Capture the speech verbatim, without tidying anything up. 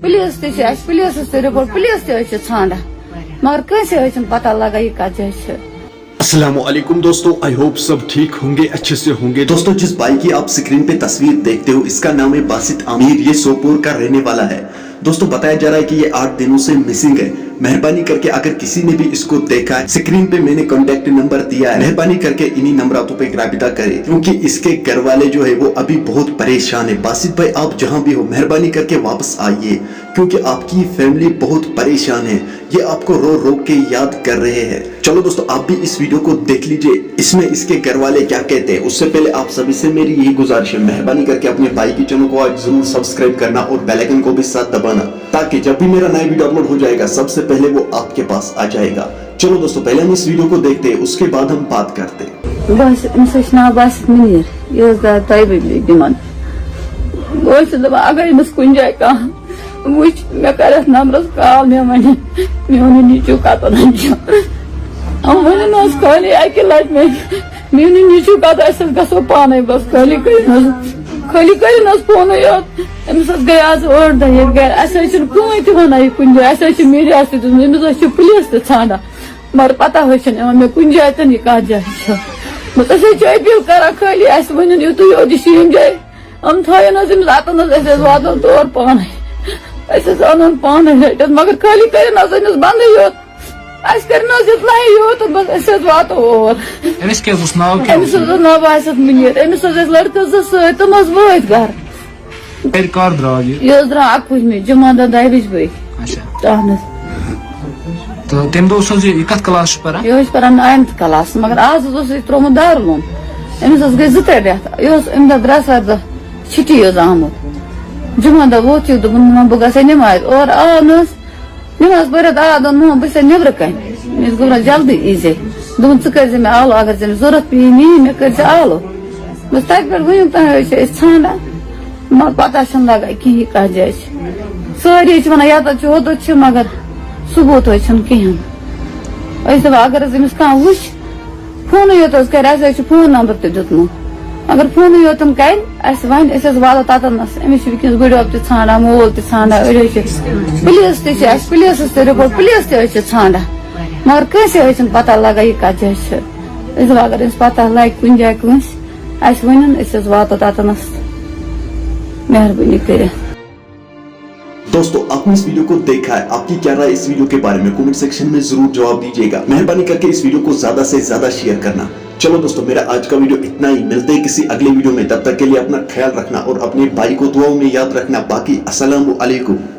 Police تہِ چھِ اَسہِ، پولیسَس تہِ رِپورٹ، پولیس تہِ حظ چھِ ژھانٛڈان، مگر کٲنٛسہِ حظ چھِنہٕ پتہ لگان یہِ کَتھ جایہِ چھِ۔ السلام علیکم دوستو، I hope سب ٹھیک ہوں گے، اچھے سے ہوں گے۔ دوستو، جس بھائی کی آپ سکرین پہ تصویر دیکھتے ہو، اس کا نام ہے باسط عامر، یہ سوپور کا رہنے والا ہے۔ دوستو، بتایا جا رہا ہے کہ یہ آٹھ دنوں سے مسنگ ہے۔ مہربانی کر کے اگر کسی نے بھی اس کو دیکھا ہے، سکرین پہ میں نے کانٹیکٹ نمبر دیا ہے، مہربانی کر کے انہی نمبراتوں پہ رابطہ کرے، کیونکہ اس کے گھر والے جو ہے وہ ابھی بہت پریشان ہے۔ باسط بھائی، آپ جہاں بھی ہو، مہربانی کر کے واپس آئیے، کیونکہ آپ کی فیملی بہت پریشان ہے۔ یہ آپ کو رو رو کے یاد کر رہے ہیں۔ چلو دوستو، آپ بھی اس ویڈیو کو دیکھ لیجئے، اس میں اس کے گھر والے کیا کہتے ہیں۔ اس سے پہلے آپ سبھی سے میری یہی گزارش ہے، مہربانی کر کے اپنے بھائی کی چینل کو آج ضرور سبسکرائب کرنا اور بیل آئیکن کو بھی ساتھ دبانا، تاکہ جب بھی میرا نیا ویڈیو اپلوڈ ہو جائے گا، سب سے پہلے وہ آپ کے پاس آ جائے گا۔ چلو دوستو، پہلے ہم اس ویڈیو کو دیکھتے ہیں، اس کے بعد ہم بات کرتے ہیں۔ بس، أمِس حظ چھُ ناو باسط مُنیٖر۔ یہِ حظ درٛاو دۄیہِ بجہِ بیٚیہِ دِوان۔ بہٕ حظ چھَس دَپان، اگر أمِس کُنہِ جایہِ کانٛہہ وٕچھ، مےٚ کَرِ اَتھ نمبرَس کال، مےٚ وَنہِ، میون یہِ نیٚچوٗ کَتَن چھُ۔ یِم ؤنِو نہٕ حظ خٲلی اَکہِ لَٹہِ مےٚ، میون یہِ نیٚچوٗ کَتَن، أسۍ حظ گژھو پانَے، بَس خٲلی کٔرِو نہٕ حظ، خٲلی کٔرِو نہٕ حظ فونٕے یوت۔ أمِس حظ گٔے آز ٲٹھ دۄہ ییٚتہِ گَرِ، اَسہِ حظ چھِنہٕ کٕہٕنۍ تہِ وَنان یہِ کُنہِ جایہِ، اَسہِ حظ چھِ میٖڈیاہَس تہِ دیُتمُت، أمِس حظ چھِ پُلیٖس تہِ ژھانٛڈان۔ مگر پتہ حظ چھَنہٕ یِوان مےٚ کُنہِ جایہِ تہِ یہِ کَتھ جایہِ چھِ۔ بس أسۍ حظ چھِ اپیٖل کران خٲلی اَسہِ ؤنِو یُتُے یوت یہِ چھِ یِم جایہِ۔ یِم تھٲیِن حظ أمِس اَتَن حظ، أسۍ حظ واتو تور پانَے۔ أسۍ حظ اَنون پانَے رٔٹِتھ، مگر خٲلی کٔرِن حظ أمِس بنٛدٕے یوت۔ اَسہِ کٔرِن حظ یُتنَے یوت، بس أسۍ حظ واتو اور۔ أمِس کیٛاہ حظ اوس ناو، کیٛاہ اوس؟ أمِس حظ اوس ناو باسط مُنیٖر، أمِس حظ ٲسۍ لٔڑکہٕ زٕ سۭتۍ، تِم حظ وٲتۍ گرٕ۔ گرِ کر درٛاو یہِ؟ یہِ حظ درٛاو اَکوُہمہِ، جمعہ دۄہ دَہہِ بَجہِ بٲگۍ۔ اچھا۔ اَہَن حظ۔ تہٕ تَمہِ دۄہ اوس حظ یہِ، یہِ کَتھ کلاسَس چھُ پَران؟ یہِ حظ چھُ پَران ناینتھ کلاسَس، مگر آز حظ اوس یہِ ترٛوومُت دارالعلوم۔ أمِس حظ گٔے زٕ ترٛےٚ رٮ۪تھ۔ یہِ اوس اَمہِ دۄہ برٛٮ۪سوارِ دۄہ چھُٹی حظ آمُت۔ جمعہ دۄہ ووت یہِ، دوٚپُن، "نہ، بہٕ گژھٕ ہا نٮ۪مازِ۔" اورٕ آو نہٕ حظ۔ نٮ۪ماز پٔرِتھ آو، دوٚپُن، "مۄہَن، بہٕ چھَس نٮ۪برٕ کَنہِ۔" مےٚ چھُس گوٚمُت جلدی ییٖزِ۔ دوٚپُن، "ژٕ کٔرۍزِ مےٚ آلو، اگر ژےٚ مےٚ ضوٚرَتھ پیٚیی، مےٚ یی، مےٚ کٔرۍزِ آلو۔" بس تَتہِ پٮ۪ٹھ وٕنیُک تام حظ چھِ أسۍ ژھانٛڈان، مگر پتہ چھَنہٕ لگان کِہیٖنۍ کَتھ جایہِ چھِ۔ سٲری چھِ وَنان، یَتَتھ چھُ، ہُتَتھ چھُ، مگر ثبوٗت حظ چھُنہٕ کِہیٖنۍ۔ أسۍ دَپان، اگر حظ أمِس کانٛہہ وٕچھ، فونٕے یوت حظ کَرِ، اَسہِ حظ چھُ فون نمبر تہِ دیُتمُت۔ اگر فونٕے یوتَن کَرِ، اَسہِ وَنہِ، أسۍ حظ والو تَتَنَس۔ أمِس چھِ وٕنکیٚنَس بٕڈِبَب تہِ ژھانٛڈان، مول تہِ ژھانٛڈان، أڑۍ حظ چھِ پُلیٖس تہِ چھِ اَسہِ، پُلیٖسَس تہِ رِپورٹ، پُلیٖس تہِ حظ چھِ ژھانٛڈان۔ مگر کٲنٛسے حظ چھِنہٕ پَتہ لَگان، یہِ کَتھ جایہِ چھِ۔ أسۍ دَپان، اگر أمِس پَتہ لَگہِ کُنہِ جایہِ کٲنٛسہِ، اَسہِ ؤنِو، أسۍ حظ واتو تَتَنَس۔ مہربٲنی کٔرِتھ۔ دوستو، आपने इस वीडियो को देखा है, आपकी क्या राय इस वीडियो के बारे में? कमेंट सेक्शन में जरूर जवाब दीजिएगा। मेहरबानी करके इस वीडियो को ज्यादा से ज्यादा शेयर करना। चलो दोस्तों, मेरा आज का वीडियो इतना ही। मिलते हैं किसी अगले वीडियो में, तब तक के लिए अपना ख्याल रखना और अपने भाई को दुआओं में याद रखना। बाकी अस्सलाम वालेकुम।